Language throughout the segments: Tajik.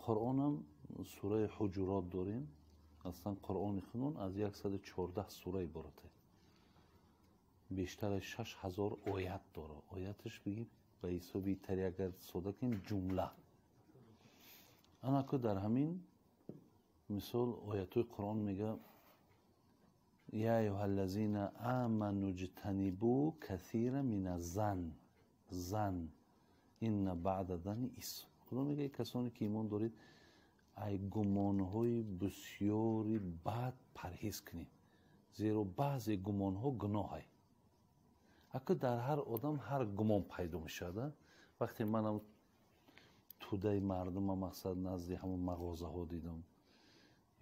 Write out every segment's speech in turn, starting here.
Қуръонам сураи Ҳуҷурот дорем. Аслан Қуръони худмон аз 114 сура иборат аст. Бештар аз 6000 оят дорад. Ояташ бигим ба ҳисоби тари агар сода кунем ҷумла. Анаку дар ҳамин мисол оятҳои Қуръон мега: я айюҳа ллазина аману ҷтанибу касира мина зан зан инна баъда зани исм. Худо мега: касоне ки имон доред, ай гумонҳои бисёри бад парҳез кунед, зеро баъзе гумонҳо гуноҳ. Аку дар ҳар одам ҳар гумон пайдо мешавад. Вақте манам тӯдаи мардума мақсад назди ҳамон мағозаҳо дидам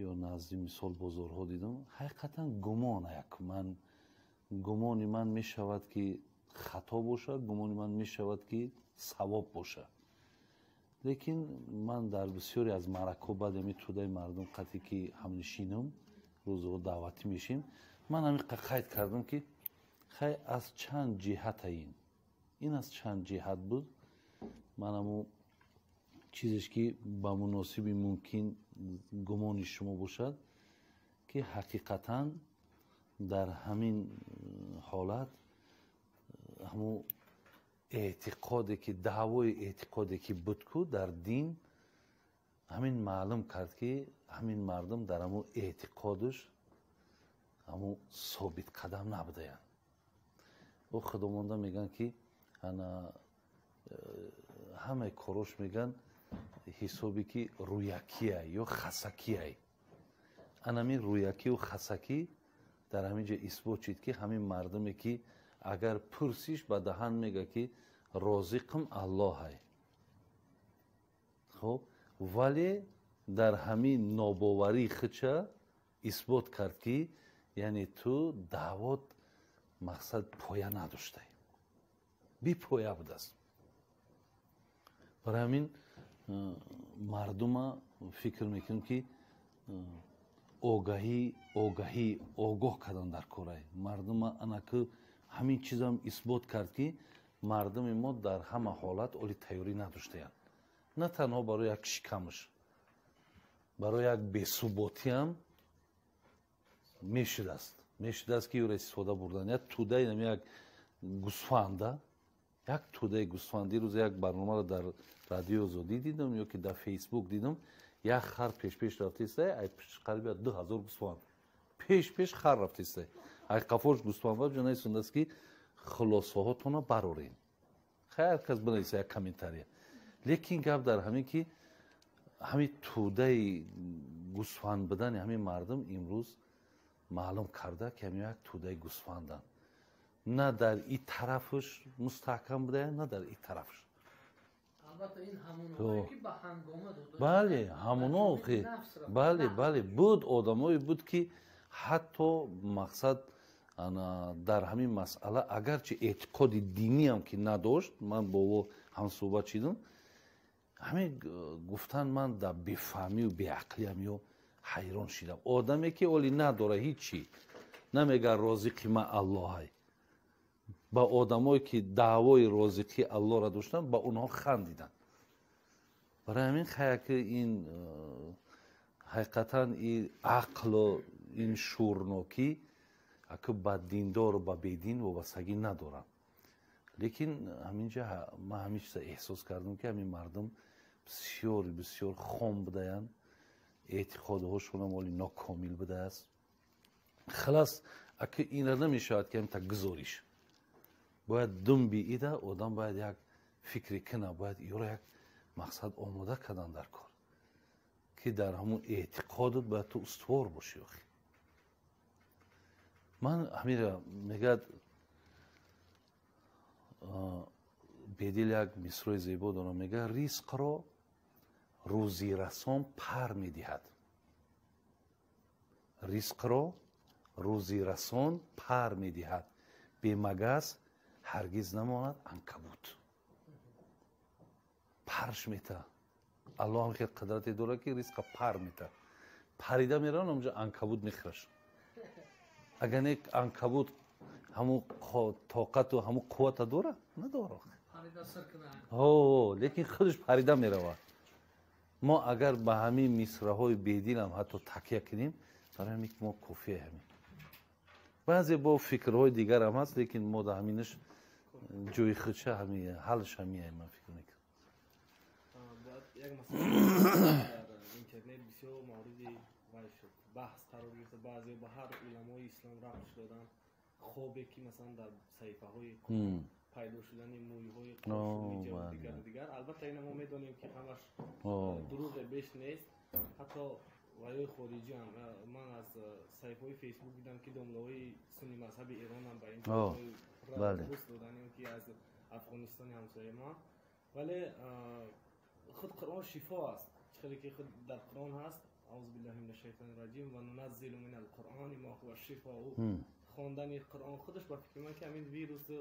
ё назди мисол бозорҳо дидам, ҳақиқатан гумон як ман гумони ман мешавад ки хато бошад, гумони ман мешавад ки савоб бошад. Лекин ман дар бисёре аз маъракҳо баъд ҳамин тӯдаи мардум қатъе ки ҳамнишинам, рӯзҳо даъватӣ мешем, ман ҳамин қайд кардам ки хай аз чанд ҷиҳата ин аз чанд ҷиҳат буд. Ман ҳамун чизеш ки ба муносиби мумкин гумони шумо бошад ки ҳақиқатан дар ҳамин ҳолат ҳамун эътиқоде ки даъвои эътиқоде ки буд ку дар дин ҳамин маълум кард ки ҳамин мардум дар ҳамун эътиқодаш ҳамун собитқадам набудаянд. Ӯ худомонда мегӯянд ки ана ҳамаи корош мегӯянд ҳисобе ки рӯякия ё хасакия. Анамин рӯякию хасакӣ дар ҳамин ҷо исбот шид ки ҳамин мардуме ки агар пурсиш ба даҳан мега ки розиқам Аллоҳай. Хоб, вале дар ҳамин нобоварии худша исбот кард ки яъне ту даъвот мақсад поя надоштай, бипоя будааст. Барои ҳамин мардума фикр мекунем ки огаҳӣ огоҳ кардан дар корай мардума. Анаку ҳамин чизам исбот кард ки мардуми мо дар ҳама ҳолат оли тайёрӣ надоштаянд. На танҳо барои як шикамаш, барои як бесуботиам мешудааст. Мешудааст ки ӯро истифода бурдан. Як тӯдаи як гусфанда, як тӯдаи гусфанд. Дирӯз як барномаро дар радио Озодӣ дидам ё ки дар Фейсбук дидам, як хар пешпеш рафтеста, ай қариби 2000 гусфанд пеш-пеш хар рафтеста, ай қафош гусфанд ба ҷонайсондааст ки хулосаҳотонро барорем. Хайр, кас бинависа як комментария. Лекин гап дар ҳамин ки ҳамин тӯдаи гусфанд будани ҳамин мардум имрӯз маълум карда ки ҳамин як тӯдаи гусфанданд. На дар и тарафаш мустаҳкам будаянд, на дар и тарафаш. Албатта ин ҳамонҳое ки ба ҳангома дода. Бале, ҳамоно ки бале, бале, буд одамое буд ки ҳатто мақсад дар ҳамин масъала агарчи эътиқоди диниам ки надошт, ман бо ӯ ҳамсӯҳбат шидам, ҳамин гуфтан ман дар бефаҳмию беақлиам ё ҳайрон шидам. Одаме ки оли надора ҳичи, намега розиқи ман Аллоҳай. Ба одамое ки даъвои розиқи Аллоҳро доштанд, ба онҳо хандиданд. Барои ҳамин хаяки ин ҳақиқатан ин ақлу ин шӯрнокӣ аку ба диндору ба бедин вобастагӣ надоранд. Лекин ҳаминҷа ман ҳамин чиза эҳсос кардам ки ҳамин мардум бисёр бисёр хом будаянд, эътиқодҳошонам оли нокомил будааст. Халас аку инра намешавад ки ҳамин та гузориш. Бояд думби ида одам бояд як фикре кунад, бояд ёро як мақсад омода кардан дар кор ки дар ҳамун эътиқодат бояд ту устувор бошӣ. Охи ман ҳамира мегӯяд Бедил як мисрои зебо дорам, мегӯяд ризқро рӯзирасон пар медиҳад. Ризқро рӯзирасон пар медиҳад, бемагас ҳаргиз намонад анкабут. Парш мета. Аллоҳ ҳам хел қудрате дорад ки ризқа пар мета. Парида мераванд, онҷо анкабут мехӯраш. Агар не анкабут Ҳамун тоқату ҳамун қуввата дора? Надора. Лекин худаш парида меравад. Мо агар ба ҳамин мисраҳои бедилам ҳатто такя кунем, барои ҳамин мо кофия ҳамин. Баъзе бо фикрҳои дигарам ҳаст, лекин мо дар ҳаминаш ҷои худша ҳамин ҳалш ҳамин, ман фикр мекунам. Як масъала дар интернет бисёр мавриди вай шуд, баҳс қарор гирифта, баъзе ба ҳар уламои ислом рабт доданд, хобе ки масалан дар саҳифаҳои пайдо шудани мӯйҳои қошуни дигару дигар. Албатта ина мо медонем ки ҳамаш дурӯғе беш нест, ҳатто ваёи хориҷӣ ҳам. Ман аз саҳифаҳои Фейсбук дидам ки домлаҳои сунни мазҳаби Эрон ҳам ба ин пост додан, ки аз Афғонистони ҳамсояи мо. Вале худ Қуръон шифо аст, хеле ки худ дар Қуръон ҳаст: аузу биллаҳи минаш шайтони раҷим ва нуназзилу минал қуръони ма ҳува шифоу. Хондани Қуръон худаш ба фикри ман ки ҳамин вирусу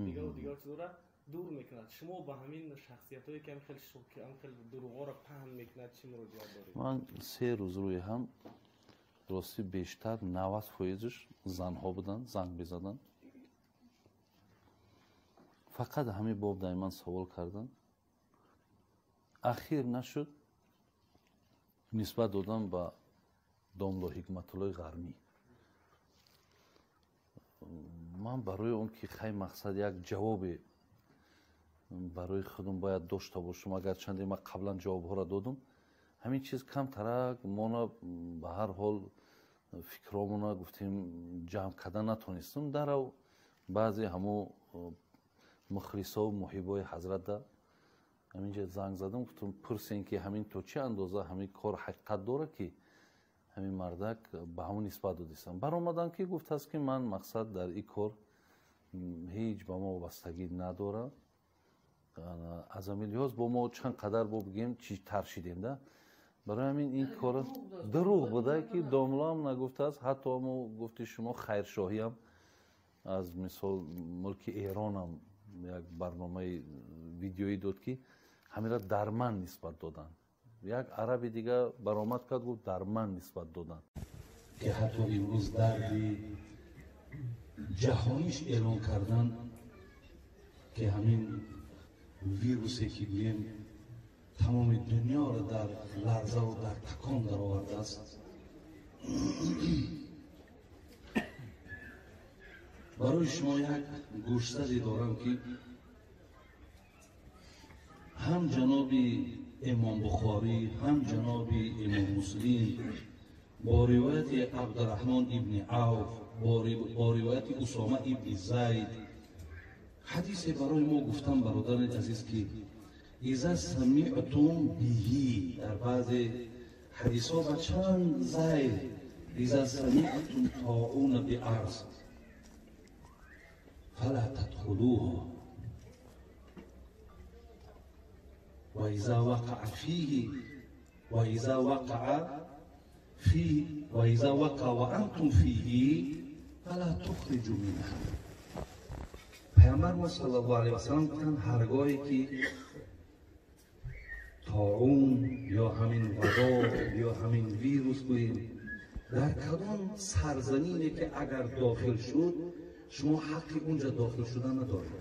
дигару дигар чизҳоро дур мекунад. Шумо ба ҳамин шахсиятҳое ки ҳам хел дурӯғҳоро паҳн мекунад чӣ муроҷиат доред? Ман 3 рӯз рӯи ҳам рости бештар 90% занҳо буданд, занг мезаданд. Фақат ҳамин боб дар ман савол карданд. Ахир нашуд нисбат додам ба домло Ҳикматуллои Ғармӣ. Ман барои он ки хай мақсад як ҷавобе барои худам бояд дошта бошам, агарчанде ман қаблан ҷавобҳоро додам, ҳамин чиз камтарак мона ба ҳар ҳол фикромона гуфтем ҷамъ карда натонистам. Дарав баъзе ҳамо мухлисову муҳибои ҳазратда ҳаминҷа занг задам, гуфтам пурсем ки ҳамин то чӣ андоза ҳамин кор ҳақиқат дорад ки ҳамин мардак ба ҳамон нисбат додистам. Баромадам ки гуфтааст ки ман мақсад дар ин кор ҳеҷ ба мо вобастагӣ надорам. Аз ҳамин лиҳоз бо мо чанд қадар бо бигем чӣ тар шидем да. Барои ҳамин ин кор дурӯғ буда ки домлоам нагуфтааст, ҳатто мо гуфти шумо хайршоҳиам аз мисол мулки Эронам як барномаи видеоӣ дод ки ҳаминро дар ман нисбат доданд. Як араби дига баромад кард, гуфт дар ман нисбат доданд. Ки ҳатто имрӯз дарди ҷаҳониш эълон кардан ки ҳамин вирусе ки гӯем тамоми дунёро дар ларзаву дар такон даровардааст, барои шумо як гӯшзаде дорам ки ҳам ҷаноби имом Бухорӣ, ҳам ҷаноби имом Муслим бо ривояти Абдураҳмон ибни Авф, бо ривояти Усома ибни Зайд ҳадисе барои мо гуфтам, бародари азиз, ки иза самиътум биҳи, дар баъзе ҳадисҳо ба чанд зайд иза самиътум тоуна биарз фала тадхулуҳа ва иза вақаа фиҳи ва иза вақаа фиҳи ва иза вақаа ва антум фиҳи фала тухриҷу минҳа. Пайғамбар мо саллаллоҳу алайҳи васаллам гуфтанд ҳаргоҳе ки тоун ё ҳамин вабо ё ҳамин вирус гӯем дар кадом сарзамине ки агар дохил шуд, шумо ҳаққи унҷа дохил шудан надоред.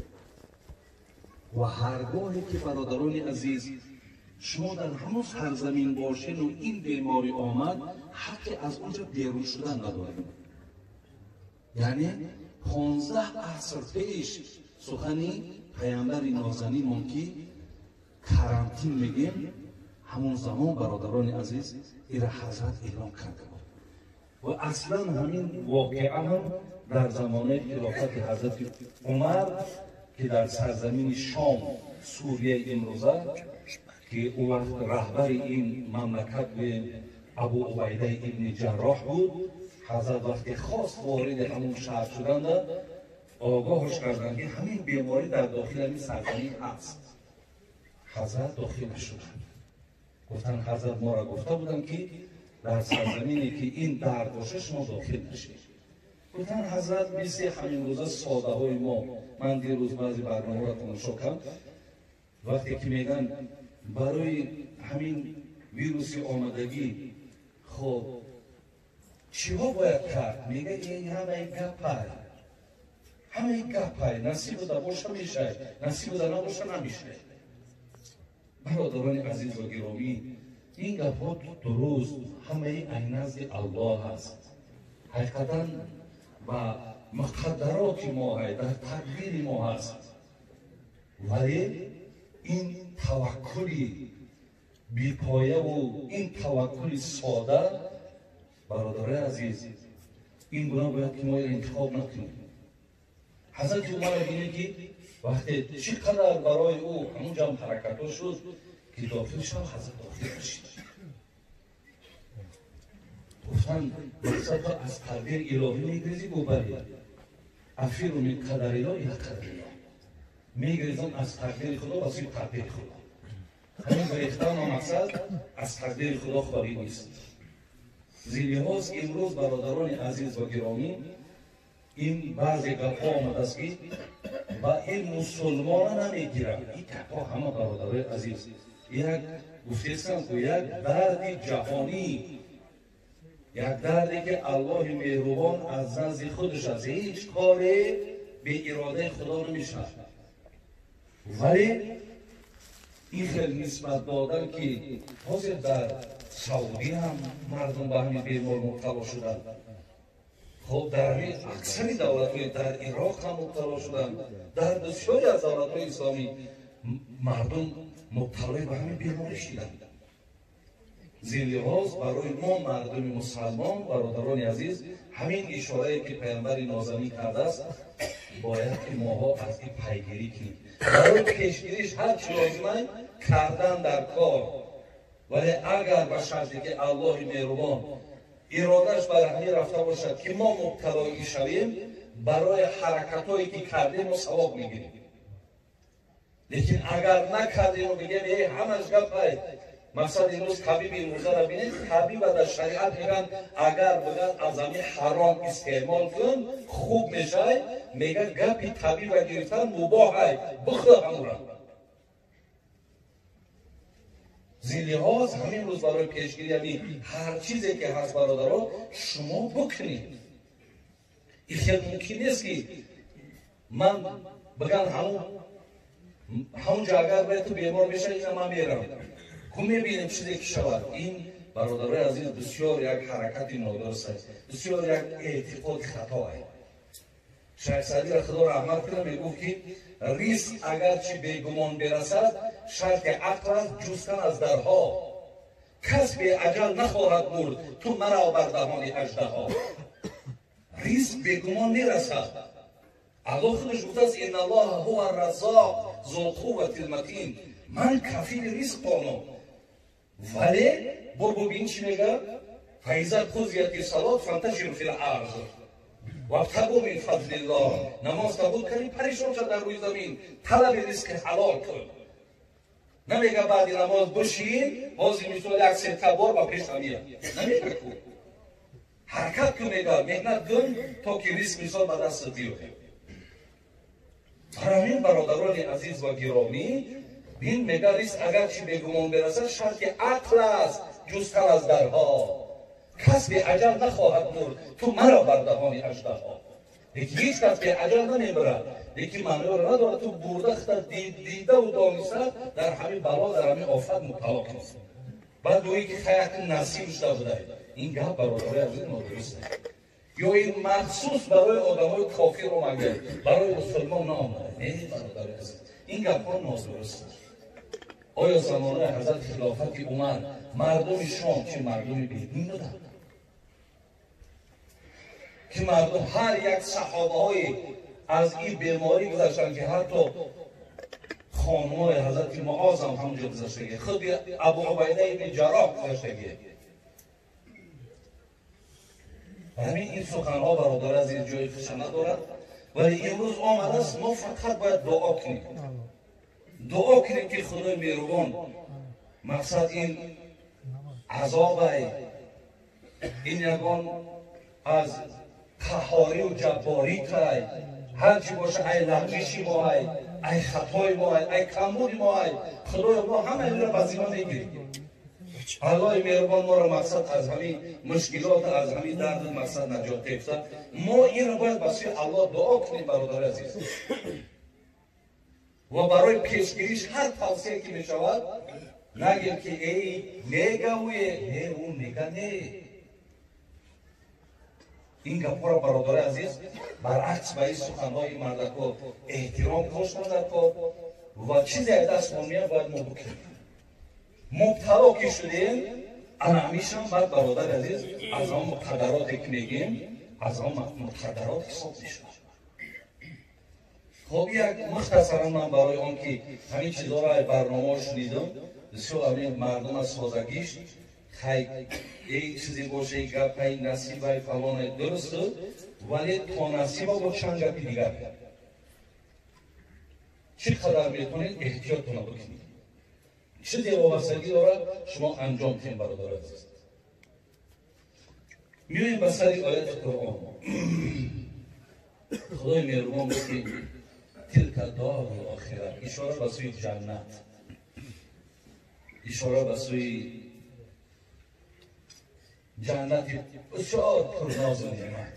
Ва ҳаргоҳе ки бародарони азиз шумо дар ҳамон сарзамин бошену ин беморӣ омад, ҳаққи аз унҷа берун шудан надоред. Яъне 15 аср пеш сухани паямбари нозанинмон ки карантин мегем, ҳамон замон бародарони азиз ира ҳазрат эълон карда буд. Ва аслан ҳамин воқеа ҳам дар замонаи хилофати ҳазрати Умар ки дар сарзамини Шом, Сурияи имрӯза, ки ӯ вақт раҳбари ин мамлакат Абу Убайдаи ибни Ҷарроҳ буд, ҳазрат вақте хост вориди ҳамон шаҳр шуданда огоҳш карданд ки ҳамин беморӣ дар дохили ҳамин сарзамин ҳаст. Ҳазрат дохил нашуданд. Гуфтанд ҳазрат моро гуфта буданд ки дар сарзамине ки ин дард боша шумо дохил нашед. Гуфтанд ҳазрат мисли ҳамин рӯза содаҳои мо, ман дирӯз баъзе барномаро тамошо кардам, вақте ки мегӯянд барои ҳамин вируси омадагӣ хоб чиҳо бояд кард, мега ин ҳамаи гапай, Ҳамаи гапай насибуда боша мешай, насибуда набоша намешай. Бародарони азиз ва гиромӣ, ин гапҳо дуруст, ҳамаи ай назди Аллоҳ аст. Ҳақиқатан ба муқаддароти мо ҳай, дар тақдири мо ҳаст. Вале ин таваккули бепояву ин таваккули сода, бародарои азиз, ин гуна бояд ки мо интихоб накунем. Ҳазрати Умарро бинед, ки вақте чӣ қадар барои ӯ ҳамун ҷамъ ҳаракатҳо шуд, ки дохил шав, ҳазрат дохил нашид. Гуфтанд, мақсад то аз тақдири илоҳӣ мегрезӣ? Гуфт, бале. Афиру мин қадариллоҳ ила қадариллоҳ, мегрезам аз тақдири Худо ба сӯи тақдири Худо. Ҳамин гурехтану мақсад аз тақдири Худо холӣ нест. Зин лиҳоз имрӯз, бародарони азиз ва гиромӣ, ин баъзе гапҳо омадааст, ки ба ин мусулмона намегирад. Ин гапҳо ҳама, бародарои азиз, як гуфтестам ку, як дарди ҷаҳонӣ, як дарде ки Аллоҳи меҳрубон аз назди худаш аст. Ҳеҷ коре беиродаи Худо намешавад. Вале ин хел нисбат додан, ки ҳозир дар Саудӣ ҳам мардум ба ҳамин бемор мубтало шуданд, хоб, дар аксари давлатҳои, дар Ироқ ҳам мубтало шуданд, дар бисёре аз давлатҳои исломӣ мардум мубталои ба ҳамин беморӣ шиданд. Зин лиҳоз барои мо мардуми мусалмон, бародарони азиз, ҳамин ишорае ки паямбари нозанин кардааст, бояд ки моҳо аз ин пайгирӣ кунем. Барои пешгириш ҳар чӣ лозима кардан дар кор. Вале агар ба шарте ки Аллоҳи меҳрубон иродаш бар ҳамин рафта бошад, ки мо мубталоӣ шавем, барои ҳаракатҳое ки кардем мо савоб мегирем. Лекин агар накардему бигем, э, ҳамаш гапай, мақсад, имрӯз табиби имрӯзаро бинед, табиба дар шариат мегӯянд, агар бигӯяд, аз ҳамин ҳаром истеъмол кун, хуб мешавай, мегӯяд, гапи табиба гирифтан мубоҳай, бихӯ ҳамура. Зин лиҳоз ҳамин рӯз барои пешгирӣ ҳамин ҳар чизе ки ҳаст, бародаро, шумо бикунед. Ин хел мумкин нест, ки ман биган, ҳамун ҷо агар бояд ту бемор мешавӣ, ина ман мерам ку, мебинем чизе ки шавад. Ин, бародарои азиз, бисёр як ҳаракати нодуруст аст, бисёр як эътиқоди хато аст. Шайх Саъдиро Худо раҳмат кунад, мегуфт, ки ризқ агарчи бегумон берасад, шарти ақл аст ҷустан аз дарҳо. Кас беаҷал нахоҳад мурд, ту маро бар даҳони аждаҳо. Ризқ бегумон мерасад. Аллоҳ худаш гуфтааст: инналлоҳа ҳува раззоқ зулқуввати лматин, ман кафили ризқонам. Вале бо бубин чӣ мегӯяд: фаиза қузияти салот фанташиру фил арз вабтагу мин фазлиллоҳ. Намоз қабул кардӣ, парешон шад дар рӯи замин, талаби ризқи ҳалол кун. Намега, баъди намоз бишин, ҳозир мисол як сетка бор ба пеш намеяд. Намега ку, ҳаракат кун, мега, меҳнат кун, то ки ризқ мисол ба дастат биёяд. Барои бародарони азиз ва гиромӣ, бин, мега, ризқ агарчи бегумон берасад, шарти ақл аст ҷустан аз дарҳо. Кас беаҷал нахоҳад мурд, ту маро бар даҳони аждаҳо. Лекин ҳеҷ кас беаҷал намемирад, лекин маъноро надорад ту бурда хита дидаву дониста дар ҳамин бало, дар ҳамин офат мубтало кунӣ, баъд гӯӣ, ки хаяки насиб шуда будай. Ин гап, бародарои азиз, нодуруст аст. Ё ин махсус барои одамои кофир омада, барои мусулмон наомада? Не, бародарои азиз, ин гапҳо нодуруст аст. Оё замонаи ҳазрати хилофати Умар мардуми Шом чи мардуми бедин буданд, ки мардум ҳар як саҳобаҳое аз ин беморӣ гузаштанд, ки ҳатто хонумои ҳазрати Муозам ҳамонҷо гузаштагӣ, худи Абу Убайда ибни Ҷарроҳ гузаштагӣ. Ҳамин ин суханҳо, бародари азиз, ҷои хуша надорад. Вале имрӯз омадааст, мо фақат бояд дуо кунем, дуо кунем, ки Худои меҳрубон, мақсад, ин азобай, ин ягон аз қаҳорию ҷабборӣ тай, ҳар чӣ боша, ай лағжиши мо, ай хатои мо, ай камбуди мо, ай Худоё, мо ҳама инро ба зимма мегирем. Аллоҳи меҳрубон моро мақсад аз ҳамин мушкилот, аз ҳамин дарду мақсад наҷот диҳад. Мо инро бояд ба сӯи Аллоҳ дуо кунем, бародари азиз, ва барои пешгириш ҳар тавсия ки мешавад нагем ки эй мегавӯе, не, ӯ мега не. Ин гапҳоро, бародари азиз, баръакс ба ин суханҳои мардако эҳтиром гузоштан дар кор ва чизе аз даст мо меяд бояд мо бикунем. Мубтало ки шудем, ана ҳамишам баъд, бародари азиз, аз он муқаддароте ки мегем, аз он муқаддарот ҳисоб мешавад. Хоб, як мухтасаран ман барои он ки ҳамин чизҳоро барномаҳо шунидам, бисёр ҳамин мардум аз содагиш хай эй чизе боша, эй гапай насибай фалонай дуруст, вале то насиба бо чанд гапи дигар чӣ қадар метавонед эҳтиёттона бикунед. Чизе вобастагӣ дорад, шумо анҷом диҳем, бародари азиз. Меоем ба сари ояти Қуръон. Худои меҳрубон гуфт ки тилка дору охират, ишора ба сӯи ҷаннат, ишора ба сӯи ҷаннати бисёр пурнозу неъмат,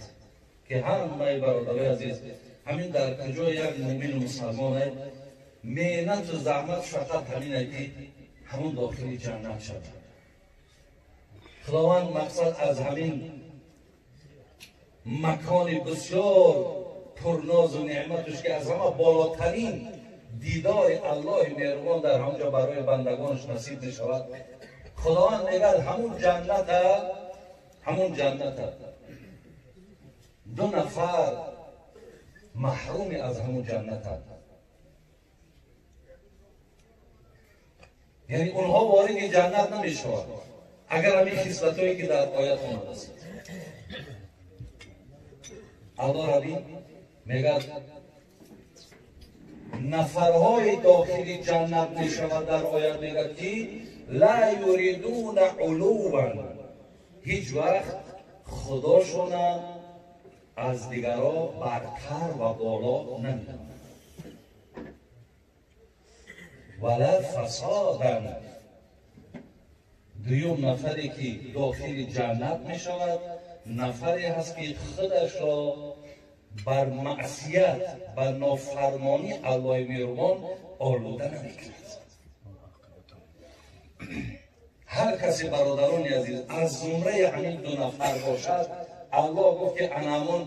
ки ҳамаи бародарои азиз ҳамин дар куҷо як мӯмину мусалмоне меҳнату заҳмат фақат ҳамине ки ҳамон дохили ҷаннат шавад. Худованд мақсад аз ҳамин макони бисёр пурнозу неъматуш, ки аз ҳама болотарин дидори Аллоҳи меҳрубон дар ҳамонҷо барои бандагонаш насиб мешавад, Худованд мегӯяд ҳамун ҷанната, ҳамун ҷанната ду нафар маҳруми аз ҳамун ҷаннатанд. Яъне онҳо вориди ҷаннат намешаванд агар ҳамин хислатҳое ки дар оят омадааст. Аллоҳ раби мегӯяд нафарҳои дохили ҷаннат мешавад, дар оят мегӯяд ки ла юридуна улуван, ҳеҷ вақт худошона аз дигарро бартар ва боло намедонанд, вала фасодан. Дуюм нафаре ки дохили ҷаннат мешавад, нафаре ҳаст ки худашро бар маъсият, бар нофармонӣ Аллоҳи меҳрубон олуда намекунад. Ҳар касе, бародарони азиз, аз зумраи ҳамин ду нафар бошад, Аллоҳ гуфт ки анамон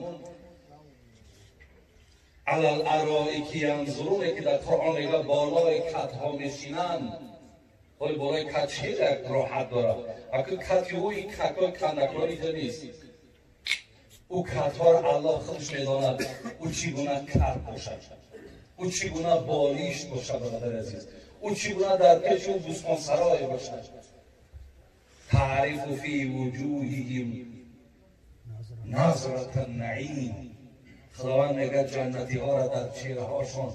алал ароики янзуруне, ки дар Қуръон мегӯяд болои катҳо мешинанд. Ҳоли болои кат чӣ як роҳат дорад? Аку кати ӯ ин катҳои кандакори ҷо нест. Ӯ катҳоро Аллоҳ худаш медонад, ӯ чӣ гуна кат бошад, ӯ чӣ гуна болишт бошад, бародари азиз, ӯ чӣ гуна дар пеши ӯ бӯстонсарое бошад. Таърифу фи вуҷуҳиҳим назрата наим. Худованд мегӯяд ҷаннатиҳоро дар чеҳраҳошон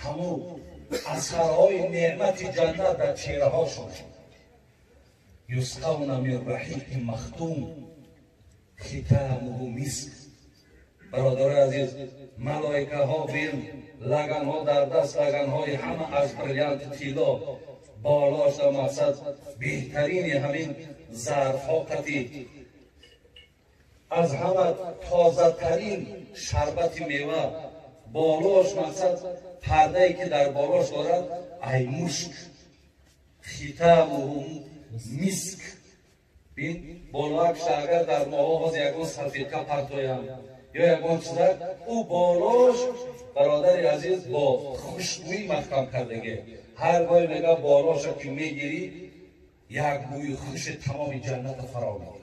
ҳамун асарҳои неъмати ҷаннат дар чеҳраҳошон. Юсқавна мин раҳиқи махтум хитамуҳу миск. Бародарои азиз, малоикаҳо бин лаганҳо дар даст, лаганҳои ҳама аз бриллианти тилло, болош дар мақсад беҳтарини ҳамин зарфҳо қатӣ аз ҳама тозатарин шарбати мева, болош мақсад пардае ки дар болош дорад ай мушк, хитамуҳу миск. Бин болоакша агар дар моҳо ҳоз ягон салфетка партоям ё ягон чизак, ӯ болош, бародари азиз, бо хушбӯӣ маҳкам кардагӣ. Ҳар гоҳе мега болоша ки мегирӣ, як бӯи хуши тамоми ҷанната фаро мегирад.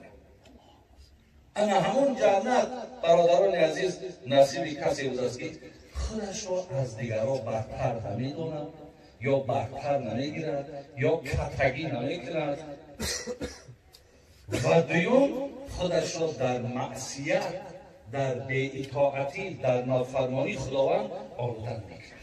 Ана ҳамун ҷаннат, бародарони азиз, насиби касе будааст ки худашро аз дигарро бартар намедонад, ё бартар намегирад, ё катагӣ намекунад, ва дуюм худашро дар маъсият, дар беитоатӣ, дар нофармонии Худованд олуда намекунад.